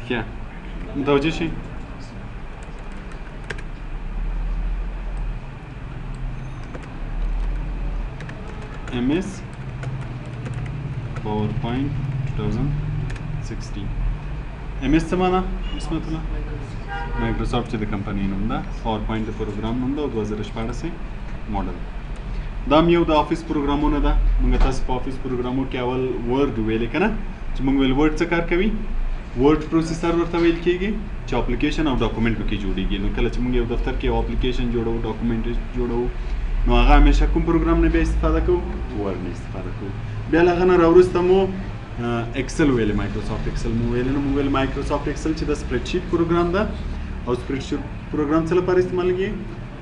کیا متوجه شئ. MS PowerPoint 2016. MS څه معنا عصمت الله؟ مایکروسافټ چې د کمپنۍ نوم ده، پاورپوینټ د پروګرام نوم ده او 2016 ماډل. دا هم یو د آفیس پروګرامونه ده. موږ تاسو په آفیس پروګرامو کې اول ورډ ویلې که نه، چې موږ ویل ورډ څه کار کوي؟ ورډ پروسیسر ورته ویل کېږي چې اپلیکیشن او ډاکومنټ پکې جوړیږي. نو کله چې موږ یو دفتر کې یو اپلیکیشن جوړوو، ډاکومنټ جوړوو، نو هغه همیشه کوم پروګرام نه بیا استفاده کوو؟ ورډ نه استفاده کوو. بیا له هغه نه راوروسته مو اکسل ویلې، مایکروسافټ اکسل مو ویلې. نو موږ ویل مایکروسافټ اکسل چې د سپریډشیټ پروګرام ده، او سپریډشیټ پروګرام څه لپاره استعمالېږي؟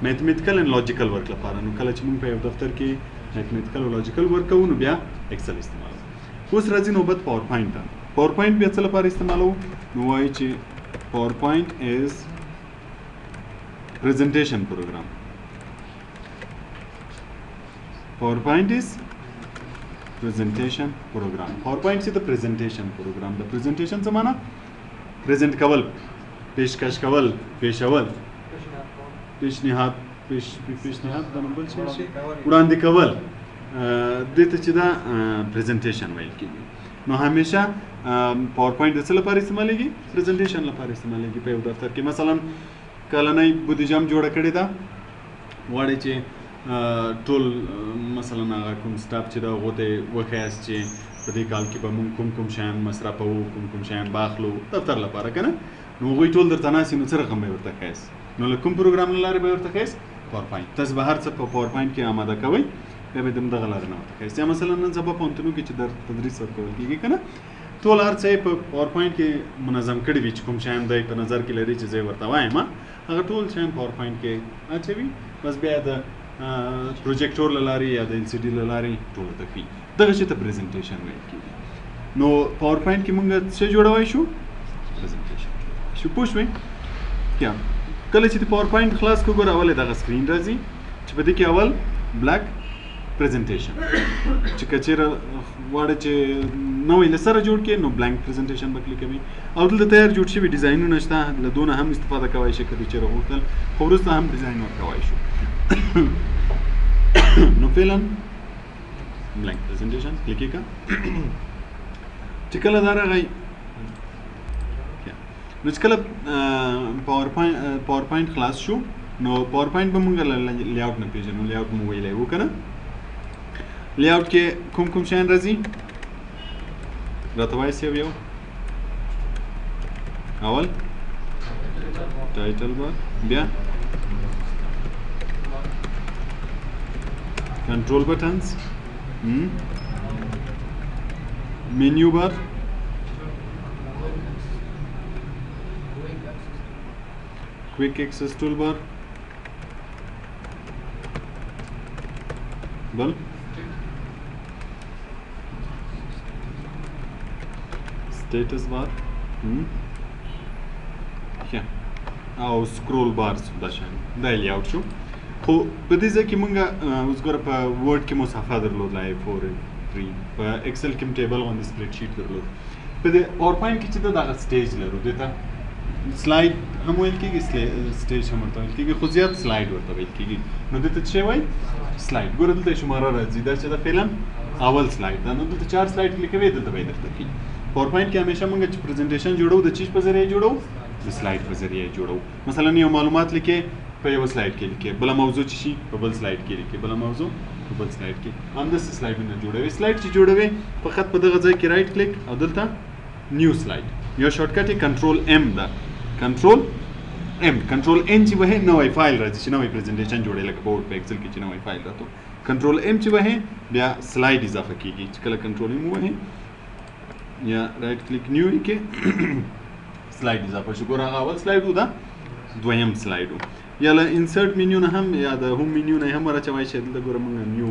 میتھمیټیکل اینډ لاجیکل ورک لپاره. نو کله چې موږ په یو دفتر کې میتھمیټیکل او لاجیکل ورک کوو، نو بیا اکسل استعمالوو. اوس راځي نوبت پاورپوینټ ته. پاورپوینټ بیا څه لپاره استعمالوو؟ نو وایي چې پاورپوینټ از پریزنټیشن پروګرام. پاورپوینټ از پریزنټیشن پروګرام. پاورپوینټ چې د پریزنټیشن پروګرام د پریزنټیشن څه معنا؟ پریزنټ کول، پیشکش کول، پیشول، پیشنهاد، پیشنهاد د بل شي وړاندې کول، دې ته چې دا پریزنټیشن ویل کېږي. نو همیشه پاورپوینټ د څه لپاره استعمالېږي؟ پریزنټیشن لپاره استعمالېږي. په یو دفتر کې مثلا کلنۍ بودیجه هم جوړه کړې ده، غواړي چې ټول مثلا هغه کوم سټاف چې ده هغو ته یې وښیاست چې په دې کال کې به موږ کوم کوم شیان مصرفوو، کوم کوم شیان به اخلو دفتر لپاره که نه. نو هغوی ټول درته ناست نو څه رقم به یې ورته ښیاست؟ نو له کوم پروګرام له لارې به یې ورته ښیاست؟ پاورپوینټ. تاسو به هر څه په پاورپوینټ کې آماده کوئ، بیا به یې د همدغه لارې نه ورته ښیاست. یا مثلا نن سبا پوهنتونو کې چې در تدریس ورکول کېږي که نه، ټول هر څه یې په پاورپوینټ کې منظم کړي وي چې کوم شیان دی په نظر کې لري چې زه یې ورته وایم، هغه ټول شیان پاورپوینټ کې اچوي. بس بیا د پروجیکټور له لارې یا د ال سي ډي له لارې ټولو ته ښیي. دغه شي ته پریزنټیشن ویل کېږي. نو پاورپوینټ کې موږ څه جوړوای شو؟ پریزنټیشن شو. پوه شوئ؟ بیا کله چې د پاورپوینټ خلاص کړو، ګوره اول دغه سکرین راځي چې په دې کې اول بلک پریزنټیشن، چې که چېرې غواړې چې نوی له سره جوړ کړې نو بلانک پریزنټیشن به کلیک کوي. او دلته تیار جوړ شوي ډیزاینونه شته، له دونه هم استفاده کوای شي که دې چېرې غوښتل، خو وروسته هم ډیزاین ورکوای شو. نو فعلا بلانک پریزنټیشن کلیک کړه. چې کله دا راغی، نو چې کله پاورپوینټ خلاص شو، نو پاورپوینټ به مونږ له لیاوټ نه پېژنو. لیاوټ مو ویلی و که نه؟ لیاوټ کې کوم کوم شیان راځي راته وایاست؟ یو یو. اول ټایټل بار، بیا کنټرول بټنز، مینیو بار، quick access toolbar، بل status bar، ښه، او سکرول بار. دا شیان دا لیاوټ شو. خو په دې ځای کې مونږ اوس ګوره په ورډ کې مو صفحه درلودله A4 3، په اکسل کې مو ټیبل غوندې سپریډ شیټ درلود. په دې پاورپوینټ کې چې ده دغه سټیج لرو، دې ته سلاید هم ویل کېږي، سټیج هم ورته ویل کېږي، خو زیات سلاید ورته ویل کېږي. نو دې ته څه وایي؟ سلاید. ګوره دلته شماره راځي، دا چې ده فعلا اول سلاید ده. نو دلته چار سلاید کلیک کوي، دلته به یې درته ښیي. پاورپوینټ کې همیشه موږ چې پریزنټیشن جوړو د چیش په ذریعه جوړو؟ د سلاید په ذریعه جوړو. مثلا یو معلومات لیکې په یو سلاید کې لیکې، بله موضوع چې شي په بل سلاید کې لیکې، بله موضوع په بل سلاید کې، همداسې سلایډونه جوړوي. سلاید چې جوړوي فقط په دغه ځای کې رایټ کلیک او دلته نیو سلاید، یو شارټکټ یې کنټرول ایم ده. کنټرول ایم، کنټرول ان چې وهې نوی فایل راځي چې نوی پریزنټیشن جوړوي، لکه په ورډ په اکسل کې چې نوی فایل راتو. کنټرول ایم چې وهې بیا سلاید اضافه کیږي. چې کله کنټرول ایم وهې یا رایټ کلیک نیو کې سلاید اضافه شو. ګوره هغه اول سلاید و، دا دویم سلاید و. یا له انسرټ مینیو نه هم یا د هوم مینیو نه هم ورچوای شي. دلته ګوره موږ نیو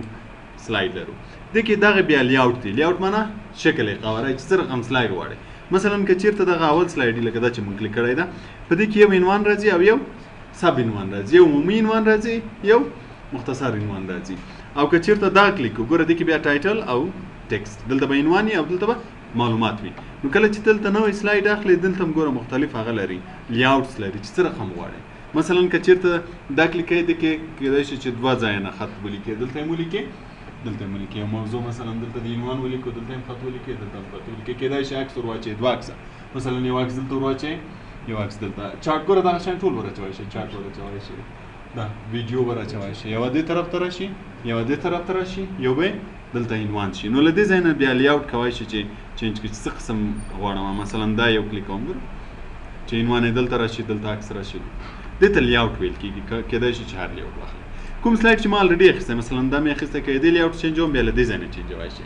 سلاید لرو. دې کې دغه بیا لیاوټ دی. لیاوټ معنا شکل یې قواره چې څه رقم سلاید غواړي. مثلا که چیرته دغه اول سلاید لکه دا چې موږ کلیک کړی ده، په دې کې یو عنوان راځي او یو سب عنوان راځي، یو عمومي عنوان راځي، یو مختصر عنوان راځي. او که چیرته دا کلیک وګوره، دې کې بیا ټایټل او ټیکسټ، دلته به عنوان او دلته به معلومات وي. نو کله چې دلته نوی slide اخلې، دلته هم ګوره مختلف هغه لري، layouts لري چې څه رقم غواړې. مثلا که چېرته دا کلیک کوې، دې کې کېدای شي چې دوه ځایه نه خط ولیکې، دلته یې ولیکې، دلته یې ولیکې. یو موضوع مثلا دلته د عنوان ولیکو، دلته یې خط ولیکې، دلته هم خط ولیکې. کېدای شي عکس ور واچوې، دوه عکسه، مثلا یو عکس دلته ور واچوې، یو عکس دلته. چارټ ګوره دغه شیان ټول ور اچولی شي، چارټ ور اچولی شي، دا ویډیو ور اچولی شي، یوه دې طرف ته راشي، یوه دې طرف ته راشي، یو به دلته عنوان شي. نو له دې ځای نه بیا layout کوی شي چې change کړي چې څه قسم غواړم. مثلا دا یو کلیک کوم، ګوره چې عنوان یې دلته راشي، دلته عکس راشي. دې ته layout ویل کېږي. کېدای شي چې هر layout واخلي. کوم slide چې ما already اخیستی، مثلا دا مې اخیستی، که دې layout change وم، بیا له دې ځای نه change وای شي.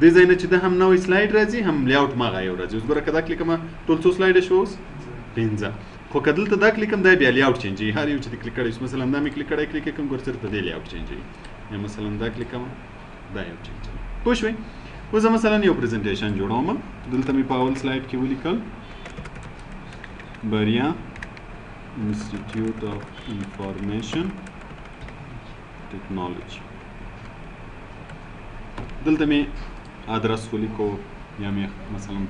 دې ځای نه چې دا هم نوی slide راځي، هم layout ما هغه یو راځي. اوس ګوره که دا کلیک کوم، ټول څو slide شو؟ اوس پنځه. خو که دلته دا کلیک کوم، دا بیا layout change وي. هر یو چې دې کلیک کړی، مثلا دا مې کلیک کړی، کلیک کوم، ګوره چېرته دې layout change وي. یا مثلا دا کلیک کوم، دا یو change وي. پوه شوې؟ اوس زه مثلا یو presentation جوړوم. دلته مې په اول slide کې ولیکل بریا Institute of Information Technology. دلته مې ادرس ولیکو، یا مې مثلا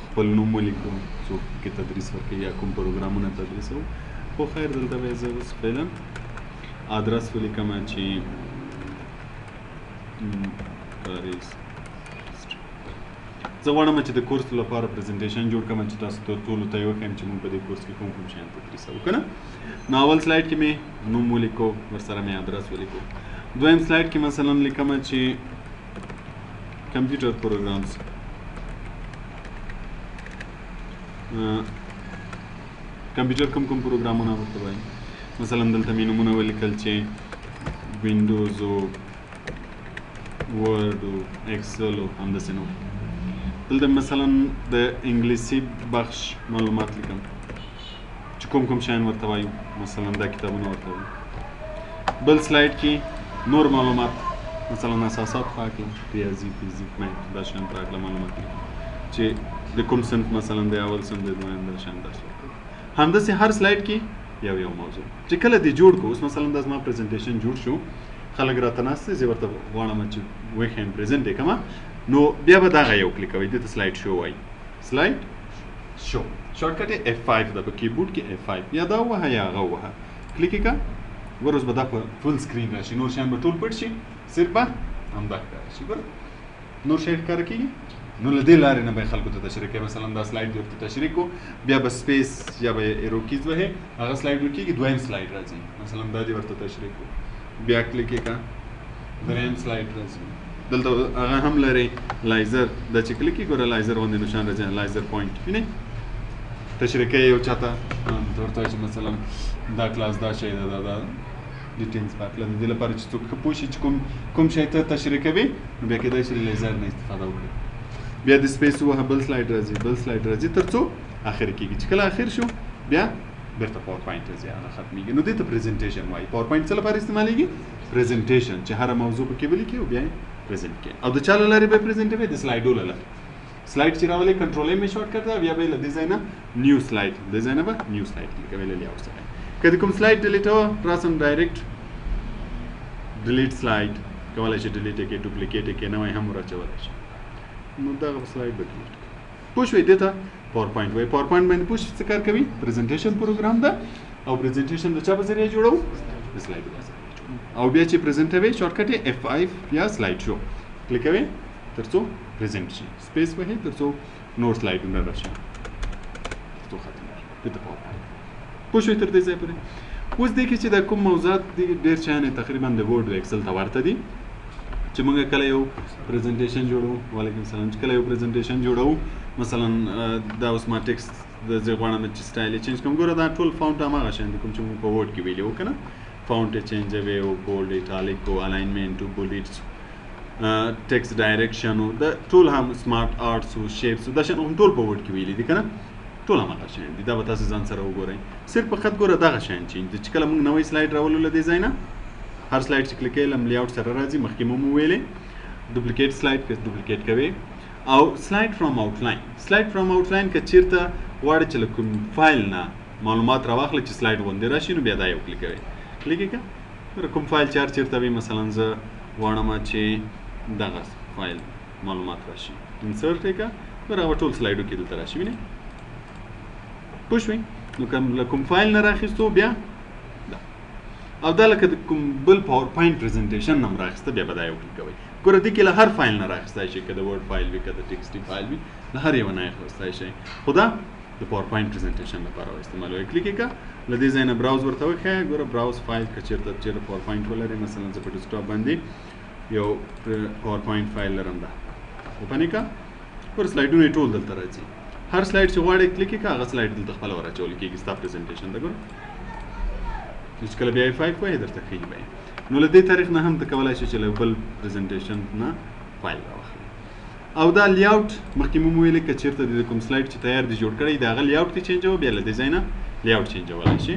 خپل نوم ولیکو، څوک کې تدریس ورکوي یا کوم پروګرامونه تدریسوو. خو خیر، دلته به زه اوس فعلا ادرس ولیکم چې کاریز. زه غواړم چې د کورس لپاره presentation جوړ کړم چې تاسو ته ټولو ته یې وښیم چې موږ په دې کورس کې کوم کوم شیان تدریسوو، که نه؟ نو اول slide کې مې نوم ولیکو، ورسره مې ادرس ولیکو. دویم slide کې مثلا لیکم چې computer programs، کمپیوټر کوم کوم پروګرامونه ورته وایي. مثلا دلته مې نومونه ولیکل چې وینډوز او Word او Excel او همداسې نور. دلته مثلا د انګلیسي بخش معلومات لیکم چې کوم کوم شیان ورته وایو، مثلا دا کتابونه ورته وایو. بل slide کې نور معلومات، مثلا اساسات په هکله، ریاضي، فزیک، math، دا شیان په هکله معلومات لیکم چې د کوم صنف، مثلا د اول صنف، د دویم، دا شیان درس ورکوي. همداسې هر slide کې یو یو موضوع چې کله دې جوړ کړو. اوس مثلا دا زما presentation جوړ شو، خلک راته ناست دي، زه ورته غواړم چې وښیم، present یې کړم. نو بیا به دغه یو کلیک کوئ، دې ته slide show وایي. Slide show shortcut یې F5 ده، په کیبورډ کې F5، یا دا ووهه یا هغه ووهه. کلیک یې کړه، ګوره اوس به دا په full screen راشي، نور شیان به ټول پټ شي، صرف به همدا ښکاره شي. ګوره نور شی ښکاره کېږي. نو له دې لارې نه به یې خلکو ته تشریح کوي. مثلا دا slide دې ورته تشریح کړو، بیا به space یا به arrow keys وهې، هغه slide ورکېږي، دویم slide راځي. مثلا دا دې ورته تشریح کړو، بیا کلیک یې کړه، دریم slide راځي. دلته هغه هم لري laser، دا چې کلیک یې ګوره laser غوندې نشان راځي، laser point وینئ، تشریح کوي یو چاته، ته ورته وایي چې مثلا دا کلاس دا شی ده، دا دا details په هکله، د دې لپاره چې څوک ښه پوه شي چې کوم شی ته تشریح کوي، نو بیا کېدای شي laser نه استفاده وکړي. بیا د space ووهه، بل slide راځي، بل slide راځي، تر څو اخر کېږي. چې کله اخر شو بیا بیرته PowerPoint راځي، هغه ختمېږي. نو دې ته presentation وایي. PowerPoint څه لپاره استعمالېږي؟ Presentation، چې هره موضوع پکې ولیکي او بیا یې present کړي. او د چا له لارې به present کوي؟ د slide و له لارې. Slide چې راولې، control M shortcut ده، بیا به یې له دې ځای نه new slide، دې ځای نه به new slide کلیک کوي له layout څخه. که د کوم slide delete وه، راسم direct delete slide کولی شي، delete یې کړي، duplicate یې کړي، نوی هم ور اچولی شي. نو دغه slide به delete کړي. پوه شوې؟ دې ته PowerPoint وایي. PowerPoint باندې پوه شوې څه کار کوي؟ Presentation پروګرام ده، او presentation د چا په ذریعه جوړوو؟ د slide په ذریعه جوړوو. او بیا چې present کوي، shortcut یې F5 یا slide show کلیک کوي تر څو present شي، space وهي تر څو نور slide ونه راشي، تر څو ختم شي. دې ته PowerPoint. پوه شوې تر دې ځای پورې؟ اوس دې کې چې دا کوم موضوعات دي، ډېر شیان یې تقریبا د Word او Excel ته ورته دي. چې موږ کله یو presentation جوړو، وعلیکم السلام، چې کله یو presentation جوړو، مثلا دا اوس ما text د زه غواړم چې style یې change کړم. ګوره دا ټول font هماغه شیان دي کوم چې موږ په Word کې ویلي وو، که نه؟ Font یې change وي او bold، italic او alignment او bullets، text direction او دا ټول هم smart arts او shapes، دا شیان هم ټول په Word کې ویلي دي، که نه؟ ټول هماغه شیان دي. دا به تاسو ځان سره وګورئ. صرف فقط ګوره دغه شیان change دي چې کله موږ نوی slide راولو له دې ځای نه، هر slide چې کلیک کوئ له layout سره راځي، مخکې مو ویلې duplicate slide که duplicate کوي، او slide from outline. Slide from outline که چیرته غواړئ چې له کوم فایل نه معلومات راواخلئ چې slide غوندې راشي، نو بیا دا یو کلیک کوئ، کلیک یې کړه، ګوره کوم فایل چې هر چیرته وي. مثلا زه غواړم چې دغه فایل معلومات راشي، insert یې که، ګوره هغه ټول سلایډو کې دلته راشي، وینې؟ پوه شوې؟ نو کوم له کوم فایل نه راخیستو بیا دا، او دا لکه د کوم بل PowerPoint presentation نه هم راخیسته، بیا به دا یو کلیک کوئ. ګوره دې کې له هر فایل نه راخیستی شئ، که د Word فایل وي، که د TXT فایل وي، له هر یوه نه اخیستی شئ، خو دا د PowerPoint presentation لپاره استعمالوي. کلیک یې که، له دې ځای نه browse ورته وښیه. ګوره browse file، که چېرته چېرته PowerPoint ولرې، مثلا زه په ډیسکټاپ باندې یو PowerPoint فایل لرم، دا open یې که. ګوره سلایډونه یې ټول دلته راځي. هر سلایډ چې غواړې کلیک یې که، هغه سلایډ دلته خپله ور اچول کېږي ستا presentation ته. ګوره چې کله بیا F5 وهې درته ښیي به یې. نو له دې طریق نه هم ته کولای شې چې له بل presentation نه فایل راواخلې. او دا layout مخکې مو ویلې، که چېرته د کوم سلایډ چې تیار دی جوړ کړی، د هغه layout دې چینجوه، بیا له دې ځای نه layout چینجولی شي.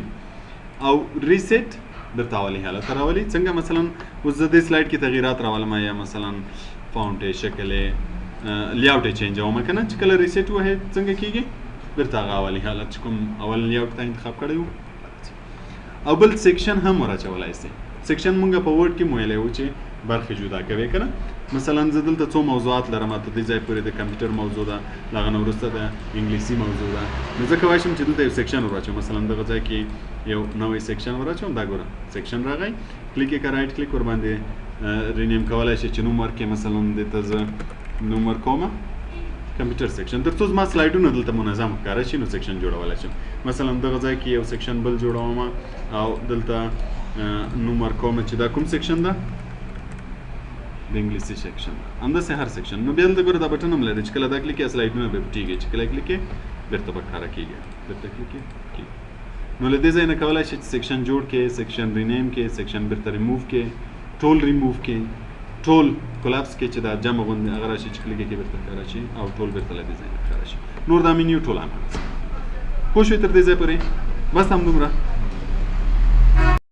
او reset درته اولي حالت ته راولي. څنګه؟ مثلا اوس زه دې سلایډ کې تغییرات راولم، یا مثلا font یې، شکل یې، layout یې چینجوم که نه، چې کله reset وهې څنګه کېږي؟ بیرته هغه اولي حالت چې کوم اول layout ته انتخاب کړی وو. او بل section هم وراچولای سي. section مونږ په Word کې مو ویلی وو چې برخې جدا کوي که نه. مثلا زه دلته څو موضوعات لرم، ته دې ځای پورې د کمپیوټر موضوع ده، له هغه نه وروسته د انګلیسي موضوع ده، نو زه کولی شم چې دلته یو section وراچوم. مثلا دغه ځای کې یو نوی section وراچوم. دا ګوره section راغی، کلیک یې که، right click ورباندې rename کولی شي چې نوم ورکړې. مثلا دې ته زه نوم ورکوم کمپیوټر section، تر څو زما سلایډونه دلته منظم ښکاره شي، نو section جوړولی شم. مثلا دغه ځای کې یو section بل جوړوم او دلته نوم ورکوم چې دا کوم section ده، د انګلیسي section ده. همداسې هر section. نو بیا دلته ګوره دا button هم لري چې کله دا کلیک یې سلایډونه به پټېږي، چې کله کلیک یې بیرته به ښکاره کېږي، بیرته کلیک یې کېږي. نو له دې ځای نه کولای شي چې section جوړ کړې، section rename کړې، سیکشن بیرته ریموو کړې، ټول ریموو کړې، ټول collapse کړې چې دا جمع غوندې هغه راشي چې کلیک یې کړې بیرته ښکاره شي، او ټول بیرته له دې ځای نه ښکاره شي. نور دا مینیو ټول هم. پوه شوې تر دې ځای پورې؟ بس همدومره.